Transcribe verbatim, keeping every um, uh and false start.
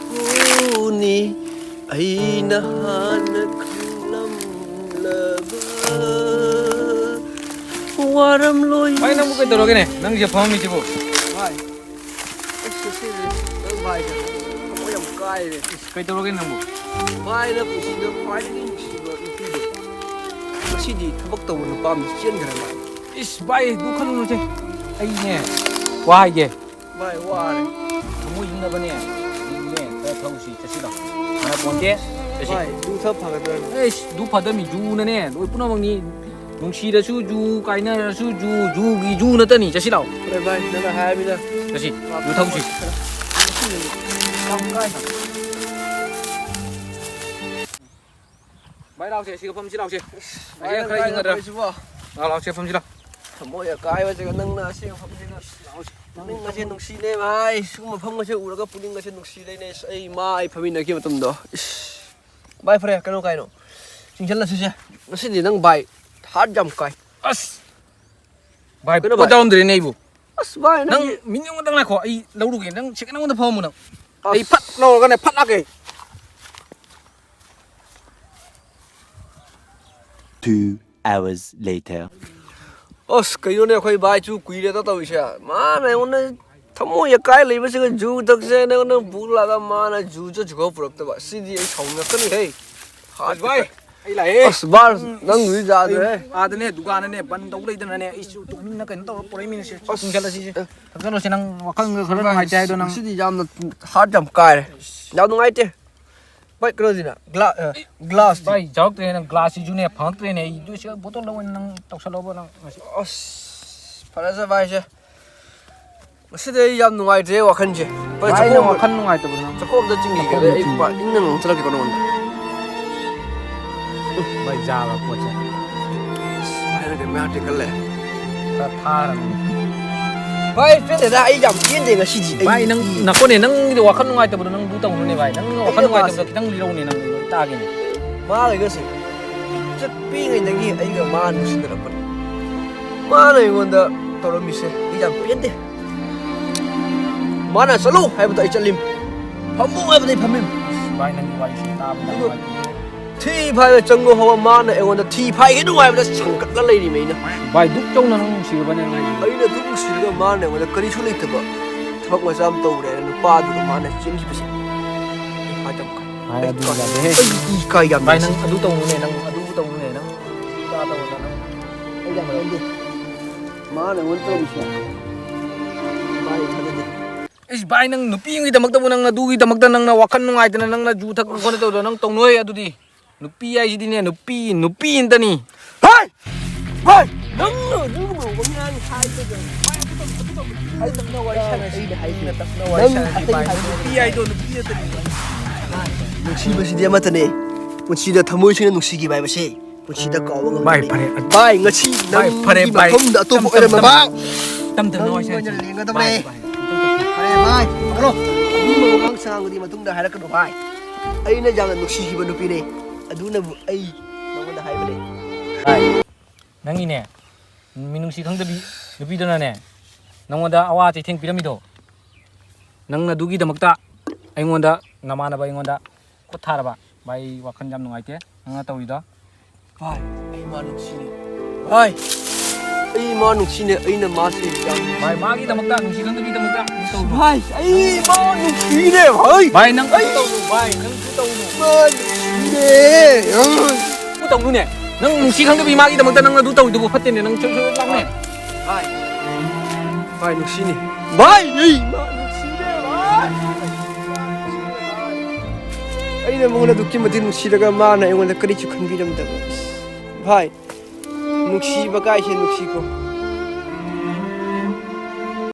ꯁꯤꯕꯕꯨꯅꯤ ꯑꯩꯅ ꯍꯥꯟꯅ ꯈꯪꯂꯝꯂꯕ ꯋꯥꯔꯝꯂꯣꯏ꯫ ꯚꯥꯏ, ꯅꯪꯕꯨ ꯀꯩꯗꯧꯔꯒꯦꯅꯦ? ꯅꯪꯁꯦ ꯐꯝꯃꯝꯃꯤꯁꯤꯕꯨ? ꯚꯥꯏ, ꯑꯁ, ꯉꯁꯤꯗꯤ ꯅꯪ ꯚꯥꯏꯗꯣ ꯊꯃꯣꯏ ꯌꯥꯝ ꯀꯥꯏꯔꯦ꯫ ꯏꯁ, ꯀꯩꯗꯧꯔꯒꯦ ꯅꯪꯕꯨ? ꯚꯥꯏꯅ ꯄꯨꯟꯁꯤꯗ ꯈ꯭ꯋꯥꯏꯗꯒꯤ ꯅꯨꯡꯁꯤꯕ ꯅꯨꯄꯤꯗꯣ ꯉꯁꯤꯗꯤ ꯊꯕꯛ ꯇꯧꯕ ꯅꯨꯄꯥ ꯑꯃꯗ ꯆꯦꯟꯈ꯭ꯔꯦ ꯚꯥꯏ꯫ ꯏꯁ, ꯚꯥꯏ, ꯑꯗꯨ ꯈꯜꯂꯨꯅꯨꯁꯦ꯫ ꯑꯩꯅꯦ, ꯋꯥ ꯍꯥꯏꯒꯦ꯫ ꯚꯥꯏ, ꯋꯥꯔꯦ꯫ ꯊꯃꯣꯏ ꯏꯪꯅꯕꯅꯦ꯫ ꯏꯪꯅꯦ, ꯈꯔ ꯊꯧꯁꯤ, ꯆꯠꯁꯤ ꯂꯥꯎ꯫ ꯀꯥꯟꯅꯄꯣꯟꯇꯦ, ꯆꯠꯁꯤ꯫ ꯚꯥꯏ, ꯗꯨ ꯊꯛ ꯐꯒꯗ꯭ꯔꯅꯦ? ꯑꯩꯁ, ꯗꯨ ꯐꯗꯃꯤ, ꯖꯨꯅꯅꯦ, ꯂꯣꯏ ꯄꯨꯝꯅꯃꯛꯅꯤ꯫ ꯅꯨꯡꯁꯤꯔꯁꯨ ꯖꯨ, ꯀꯥꯏꯅꯔꯁꯨ ꯖꯨ, ꯖꯨꯒꯤ ꯖꯨ ꯅꯠꯇꯅꯤ, ꯆꯠꯁꯤ ꯂꯥꯎ꯫ ꯍꯣꯏ ꯚꯥꯏ, ꯅꯪꯅ ꯍꯥꯏꯔꯃꯤꯅ꯫ ꯆꯠꯁꯤ, ꯖꯨ ꯊꯛꯎꯁꯤ꯫ ꯌꯥꯝ ꯀꯥꯏ꯫ ꯚꯥꯏ, ꯂꯥꯎꯁꯦ, ꯁꯤꯒ ꯐꯝꯁꯤ ꯂꯥꯎꯁꯦ꯫ ꯚꯥꯏ, ꯑꯩ ꯈꯔ ꯀꯥꯏ ꯏꯪꯒꯗ꯭ꯔꯥ? ꯂꯩꯔꯤꯁꯤꯕꯣ? ꯂꯥꯎ, ꯂꯥꯎꯁꯦ, ꯐꯝꯁꯤ ꯂꯥꯎ꯫ ꯊꯃꯣꯏ ꯑꯀꯥꯏꯕꯁꯤꯒ ꯅꯪꯅ ꯑꯁꯦꯡꯕ ꯐꯝꯁꯤꯒ꯫ ꯂꯥꯎꯁꯦ꯫ ꯄꯨꯛꯅꯤꯡ ꯑꯁꯦ ꯅꯨꯡꯁꯤꯅꯦ ꯚꯥꯏ꯫ ꯁꯤꯒꯨꯝꯕ ꯐꯝꯒꯁꯦ ꯎꯔꯒ ꯄꯨꯛꯅꯤꯡ ꯑꯁꯦ ꯅꯨꯡꯁꯤ ꯂꯩꯅꯩ꯫ ꯑꯁ, ꯑꯩ ꯏꯃꯥ ꯑꯩ ꯐꯝꯃꯤꯟꯅꯈꯤꯕ ꯃꯇꯝꯗꯣ꯫ ꯏꯁ꯫ ꯚꯥꯏ, ꯐꯔꯦ, ꯀꯩꯅꯣ ꯀꯥꯏꯅꯣ? ꯆꯤꯡꯁꯤꯜꯂꯁꯤꯁꯦ꯫ ꯉꯁꯤꯗꯤ ꯅꯪ ꯚꯥꯏ ꯍꯥꯔꯠ ꯌꯥꯝ ꯀꯥꯏ꯫ ꯑꯁ! ꯚꯥꯏ, ꯀꯩꯅꯣ ꯄꯣꯠ ꯚꯥꯏ? ꯌꯥꯎꯔꯝꯗ꯭ꯔꯦꯅꯦ ꯑꯩꯕꯨ꯫ ꯑꯁ, ꯚꯥꯏ, ꯅꯪ ꯅꯪꯒꯤ ꯃꯤꯅꯤꯠ ꯑꯃꯇꯪ ꯉꯥꯏꯈꯣ, ꯑꯩ ꯂꯧꯔꯨꯒꯦ꯫ ꯅꯪ ꯁꯦꯀꯦꯟ ꯑꯃꯗ ꯐꯝꯃꯝꯃꯨ ꯅꯪ꯫ ꯑꯩ ꯑꯁ꯫ ꯐꯠ ꯂꯧꯔꯒꯅꯦ, ꯐꯠ ꯂꯥꯛꯀꯦ꯫ Two hours later. ꯑꯁ, ꯀꯩꯅꯣꯅꯦ, ꯑꯩꯈꯣꯏ ꯚꯥꯏꯁꯨ ꯀꯨꯏꯔꯦꯗ ꯇꯧꯔꯤꯁꯦ꯫ ꯃꯥꯅ ꯑꯩꯉꯣꯟꯗ ꯊꯃꯣꯏ ꯑꯀꯥꯏ ꯂꯩꯕꯁꯤꯒ ꯖꯨ ꯊꯛꯁꯦꯅ ꯑꯩꯉꯣꯟꯗ ꯄꯨꯔ ꯂꯥꯛꯑꯒ ꯃꯥꯅ ꯖꯨ ꯆꯠꯁꯤꯈꯣ ꯄꯨꯔꯛꯇꯕ꯫ ꯁꯤꯗꯤ ꯑꯩ ꯁꯥꯎꯅꯤꯡꯉꯛꯀꯅꯤꯍꯦ꯫ ꯑꯁ ꯚꯥꯏ, ꯑꯩ ꯂꯥꯛꯑꯦ꯫ ꯑꯁ ꯚꯥꯏ, ꯅꯪꯗꯨꯗꯤ ꯌꯥꯗ꯭ꯔꯦꯍꯦ꯫ ꯑꯩ ꯑꯥꯗꯅꯦ, ꯗꯨꯀꯥꯟꯗꯅꯦ, ꯕꯟ ꯇꯧ ꯂꯩꯗꯅꯅꯦ, ꯑꯩꯁꯨ ꯇꯨꯃꯤꯟꯅ ꯀꯩꯅꯣ ꯇꯧꯔ ꯄꯨꯔꯛꯏꯃꯤꯅꯦ ꯁꯦ꯫ ꯑꯁ꯫ ꯆꯤꯡꯈꯠꯂꯁꯤꯁꯦ꯫ ꯊꯛꯆꯜꯂꯣꯁꯦ, ꯅꯪ ꯋꯥꯈꯜꯒ ꯈꯔ ꯅꯨꯡꯉꯥꯏꯇꯦ ꯍꯥꯏꯗꯣ ꯅꯪ꯫ ꯉꯁꯤꯗꯤ ꯌꯥꯝꯅ ꯍꯥꯔꯠ ꯌꯥꯝ ꯀꯥꯏꯔꯦ꯫ ꯌꯥꯝ ꯅꯨꯡꯉꯥꯏꯇꯦ꯫ ꯚꯥꯏ, ꯀꯩꯅꯣꯁꯤꯅ, ꯒ꯭ꯂꯥ-, ꯑ, ꯒ꯭ꯂꯥꯁꯇꯤ? ꯚꯥꯏ, ꯌꯥꯎꯔꯛꯇ꯭ꯔꯦ ꯅꯪ, ꯒ꯭ꯂꯥꯁꯁꯤꯁꯨꯅꯦ ꯐꯪꯉꯛꯇ꯭ꯔꯦꯅꯦ꯫ ꯑꯩ ꯑꯗꯨ ꯁꯤꯒ ꯕꯣꯇꯜ ꯂꯧ ꯑꯣꯏꯅ ꯅꯪ ꯇꯧꯁꯜꯂꯣꯕ ꯅꯪ ꯉꯁꯤ꯫ ꯑꯁ, ꯐꯔꯦꯁꯦ ꯚꯥꯏꯁꯦ꯫ ꯉꯁꯤꯗꯤ ꯑꯩ ꯌꯥꯝ ꯅꯨꯡꯉꯥꯏꯇ꯭ꯔꯦ ꯋꯥꯈꯜꯁꯦ꯫ ꯚꯥꯏ, ꯚꯥꯏ, ꯅꯪ ꯆꯥꯛꯈꯨꯝ-, ꯋꯥꯈꯜ ꯅꯨꯡꯉꯥꯏꯇꯕꯗꯣ ꯅꯪ? ꯆꯥꯛꯈꯨꯝꯗ ꯆꯤꯡꯈꯤꯒꯦ꯫ ꯆꯥꯛꯈꯨꯝꯗ ꯑꯩ ꯆꯤꯡ-, ꯄꯨꯔꯥ ꯏꯪꯅ ꯉꯥꯡꯊꯣꯔꯛꯀꯦꯀꯣ ꯅꯉꯣꯟꯗ꯫ ꯚꯥꯏ, ꯌꯥꯕ ꯄꯣꯠꯁꯦ꯫ ꯑꯁ, ꯚꯥꯏ, ꯅꯪ ꯀꯩ ꯃꯌꯥꯝ ꯇꯦꯛꯀꯜꯂꯦ꯫ ꯈꯔ ꯊꯥꯔꯕꯅꯤ꯫ ꯚꯥꯏ, ꯄꯦꯟꯗꯦꯗ, ꯑꯩ ꯌꯥꯝ ꯄꯦꯟꯗꯦ ꯉꯁꯤꯗꯤ꯫ ꯑꯩ ꯚꯥꯏ, ꯅꯪ ꯏ- ꯅꯀꯣꯅꯦ, ꯅꯪꯒꯤꯗꯤ ꯋꯥꯈꯜ ꯅꯨꯡꯉꯥꯏꯇꯕꯗꯣ ꯅꯪ ꯑꯗꯨ ꯇꯧꯅꯨꯅꯦ ꯚꯥꯏ꯫ ꯅꯪ ꯋꯥꯈꯜ ꯄꯦꯟꯗꯦ ꯅꯨꯡꯉꯥꯏꯇꯕꯗꯣ ꯃꯥꯁꯦ꯫ ꯈꯤꯇꯪ ꯂꯤꯔꯧꯅꯦ ꯅꯪ, ꯑꯩ ꯇꯥꯒꯦꯅꯦ꯫ ꯃꯥꯒꯩꯒꯁꯦ ꯄꯤꯛꯆ ꯄꯤꯛꯏꯉꯩꯗꯒꯤ ꯑꯩꯒ ꯃꯥ ꯅꯨꯡꯁꯤꯅꯔꯛꯄꯅꯦ꯫ ꯃꯥꯅ ꯑꯩꯉꯣꯟꯗ ꯇꯧꯔꯝꯃꯤꯁꯦ ꯑꯩ ꯌꯥꯝ ꯄꯦꯟꯗꯦ꯫ ꯃꯥꯅ ꯆꯠꯂꯨ ꯍꯥꯏꯕꯗ ꯑꯩ ꯆꯠꯂꯤꯝ꯫ ꯐꯝꯃꯣ ꯍꯥꯏꯕꯗꯤ ꯐꯝꯃꯤ꯫ ꯚꯥꯏ, ꯅꯪꯒꯤ ꯋꯥꯔꯤꯁꯤ ꯇꯥꯕ ꯌꯥꯝ ꯅꯨꯡꯉꯥꯏꯇꯦ꯫ ꯊꯤ ꯐꯥꯏꯕ ꯆꯪꯉꯣ ꯍꯥꯏꯕ ꯃꯥꯅ ꯑꯩꯉꯣꯟꯗ ꯊꯤ ꯐꯥꯏꯒꯅꯨ ꯍꯥꯏꯕꯗ ꯁꯪꯒꯠꯂ ꯂꯩꯔꯤꯃꯦ ꯑꯩꯅ꯫ ꯚꯥꯏ, ꯗꯨꯛ ꯆꯧꯅ ꯅꯪ ꯅꯨꯡꯁꯤꯔꯕꯅꯦ ꯅꯪ ꯍꯥꯏꯁꯦ꯫ ꯑꯩꯅ ꯑꯗꯨꯛ ꯅꯨꯡꯁꯤꯔꯒ ꯃꯥꯅ ꯑꯩꯉꯣꯟꯗ ꯀꯔꯤꯁꯨ ꯂꯩꯇꯕ ꯊꯕꯛ ꯃꯆꯥ ꯑꯃ ꯇꯧꯔꯦ ꯍꯥꯏꯅ ꯅꯨꯄꯥꯗꯨꯗ ꯃꯥꯅ ꯆꯦꯟꯈꯤꯕꯁꯦ꯫ ꯑꯩ ꯐꯥꯏ ꯇꯝꯈ꯭ꯔꯦ꯫ ꯚꯥꯏ, ꯑꯗꯨ ꯌꯥꯗꯦꯍꯦ꯫ ꯑꯩ ꯏ ꯀꯥꯏ ꯌꯥꯝ ꯚꯥꯏ, ꯅꯪ ꯑꯗꯨ ꯇꯧꯅꯨꯅꯦ, ꯅꯪ ꯑꯗꯨ ꯇꯧꯅꯨꯅꯦ, ꯅꯪ ꯑꯗꯨ ꯇꯧꯅꯨ, ꯅꯪ ꯑꯩ ꯌꯥꯝ ꯈꯟꯗꯦ꯫ ꯃꯥꯅ ꯑꯩꯉꯣꯟꯗ ꯇꯧꯔꯤꯁꯦ꯫ ꯚꯥꯏ, ꯊꯥꯖꯗꯦ꯫ ꯏꯁ ꯚꯥꯏ, ꯅꯪ ꯅꯨꯄꯤ ꯑꯃꯒꯤꯗꯃꯛꯇꯕꯨ ꯅꯪ ꯑꯗꯨꯒꯤꯗꯃꯛꯇ ꯅꯪꯅ ꯋꯥꯈꯜ ꯅꯨꯡꯉꯥꯏꯇꯅ ꯅꯪꯅ ꯖꯨ ꯊꯛꯄ ꯈꯣꯠꯅ ꯇꯧꯗꯅ ꯅꯪ ꯇꯧꯅꯣꯏ ꯑꯗꯨꯗꯤ꯫ ꯅꯨꯄꯤ ꯍꯥꯏꯁꯤꯗꯤꯅꯦ, ꯅꯨꯄꯤ, ꯅꯨꯄꯤ ꯑꯝꯇꯅꯤ꯫ ꯍꯥꯏ! ꯍꯥꯏ! ꯅꯪꯅ ꯑꯗꯨꯒꯨꯝꯕ ꯋꯥꯉꯥꯡ ꯍꯥꯏꯕꯗꯣ꯫ ꯚꯥꯏ, ꯑꯗꯨ ꯇꯧ-, ꯑꯗꯨ ꯇꯧ-, ꯑꯩ ꯇꯞꯅ ꯋꯥꯔꯤ ꯁꯥꯟꯅꯁꯤ꯫ ꯑꯩꯅ ꯍꯥꯏꯁꯦ꯫ ꯅꯪ ꯇꯞꯅ ꯋꯥꯔꯤ ꯅꯪ ꯁꯥꯟꯅꯁꯤ, ꯑꯇꯩ ꯚꯥꯏ꯫ ꯍꯥꯏꯕ ꯅꯨꯄꯤ ꯍꯥꯏꯗꯣ ꯅꯨꯄꯤ ꯑꯇꯅꯤ꯫ ꯅꯨꯡꯁꯤꯕꯁꯤꯗꯤ ꯑꯃꯠꯇꯅꯦ꯫ ꯄꯨꯟꯁꯤꯗ ꯊꯃꯣꯏ ꯁꯦꯡꯅ ꯅꯨꯡꯁꯤꯈꯤꯕ ꯍꯥꯏꯕꯁꯦ ꯄꯨꯟꯁꯤꯗ ꯀꯥꯎꯕ ꯉꯝꯗꯦ꯫ ꯚꯥꯏ, ꯐꯔꯦ꯫ ꯚꯥꯏ, ꯉꯁꯤ ꯚꯥꯏ, ꯅꯪꯒꯤ ꯐꯔꯦ, ꯚꯥꯏ꯫ ꯃꯐꯝꯗ ꯑꯇꯣꯞꯄ ꯇꯞ-, ꯇꯞ-, ꯑꯣꯏꯔꯝꯃꯕ꯫ ꯇꯞ-, ꯇꯞ-, ꯇꯞꯅ ꯅꯪ ꯋꯥꯔꯤ ꯑꯣꯏꯅ ꯁꯥꯟꯅꯁꯤ꯫ ꯂꯦꯡꯒꯗꯕꯅꯦ꯫ ꯚꯥꯏ, ꯚꯥꯏ, ꯇꯞ-, ꯇꯞ-, ꯐꯔꯦ, ꯚꯥꯏ꯫ ꯍꯜꯂꯣ꯫ ꯑꯗꯨꯒꯨꯝꯕ ꯋꯥꯉꯥꯡ ꯁꯉꯥꯡꯗꯨꯗꯤ ꯃꯇꯨꯡꯗ ꯍꯥꯏꯔꯛꯀꯅꯨ, ꯚꯥꯏ꯫ ꯑꯩꯅ ꯌꯥꯝꯅ ꯅꯨꯡꯁꯤꯈꯤꯕ ꯅꯨꯄꯤꯅꯦ꯫ ꯑꯗꯨꯅꯕꯨ ꯑꯩ ꯅꯉꯣꯟꯗ ꯍꯥꯏꯕꯅꯦ꯫ ꯚꯥꯏ, ꯅꯪꯒꯤꯅꯦ, ꯃꯤꯅꯨꯡꯁꯤ ꯈꯪꯗꯕꯤ ꯅꯨꯄꯤꯗꯨꯅꯅꯦ, ꯅꯪꯉꯣꯟꯗ ꯑꯋꯥ ꯆꯩꯊꯦꯡ ꯄꯤꯔꯝꯃꯤꯗꯣ, ꯅꯪꯅ ꯑꯗꯨꯒꯤꯗꯃꯛꯇ ꯑꯩꯉꯣꯟꯗ, ꯅꯃꯥꯟꯅꯕ ꯑꯩꯉꯣꯟꯗ ꯈꯨꯠ ꯊꯥꯔꯕ? ꯚꯥꯏ, ꯑꯩ ꯋꯥꯈꯜ ꯌꯥꯝ ꯅꯨꯡꯉꯥꯏꯇꯦ ꯅꯪꯅ ꯇꯧꯔꯤꯗꯣ꯫ ꯚꯥꯏ, ꯑꯩ ꯃꯥ ꯅꯨꯡꯁꯤꯅꯦ꯫ ꯚꯥꯏ, ꯑꯩ ꯃꯥ ꯅꯨꯡꯁꯤꯅꯦ꯫ ꯑꯩꯅ ꯃꯥꯁꯦ ꯌꯥꯝ ꯅꯨꯡꯁꯤ-, ꯚꯥꯏ, ꯃꯥꯒꯤꯗꯃꯛꯇ, ꯅꯨꯡꯁꯤ ꯈꯪꯗꯕꯤꯗꯃꯛꯇ ꯅꯪ ꯇꯧꯔꯤꯗꯣ꯫ ꯚꯥꯏ, ꯑꯩ ꯃꯥ ꯅꯨꯡꯁꯤꯅꯦ, ꯚꯥꯏ꯫ ꯚꯥꯏ, ꯅꯪ ꯑꯗꯨ ꯇꯧꯅꯨ, ꯚꯥꯏ, ꯅꯪ ꯑꯗꯨ ꯇꯧꯅꯨ꯫ ꯃꯥ ꯅꯨꯡꯁꯤꯅꯦ꯫ ꯑꯗꯨ ꯇꯧꯅꯨꯅꯦ꯫ ꯅꯪ ꯅꯨꯡꯁꯤ ꯈꯪꯗꯕꯤ ꯃꯥꯒꯤꯗꯃꯛꯇ ꯅꯪ ꯑꯗꯨ ꯇꯧꯔꯤꯗꯨꯕꯨ ꯐꯠꯇꯦꯅꯦ꯫ ꯅꯪ ꯁꯨ-, ꯁꯨ-, ꯂꯥꯎꯅꯦ꯫ ꯚꯥꯏ꯫ ꯚꯥꯏ, ꯅꯨꯡꯁꯤꯅꯦ꯫ ꯚꯥꯏ, ꯑꯩ ꯃꯥ ꯅꯨꯡꯁꯤꯅꯦ, ꯚꯥꯏ꯫ ꯑꯩꯅ ꯃꯉꯣꯟꯗ ꯑꯗꯨꯛꯀꯤ ꯃꯇꯤꯛ ꯅꯨꯡꯁꯤꯔꯒ ꯃꯥꯅ ꯑꯩꯉꯣꯟꯗ ꯀꯔꯤꯁꯨ ꯈꯟꯕꯤꯔꯝꯗꯕ꯫ ꯚꯥꯏ, ꯅꯨꯡꯁꯤꯕ ꯀꯥꯏꯁꯦ ꯅꯨꯡꯁꯤꯀꯣ꯫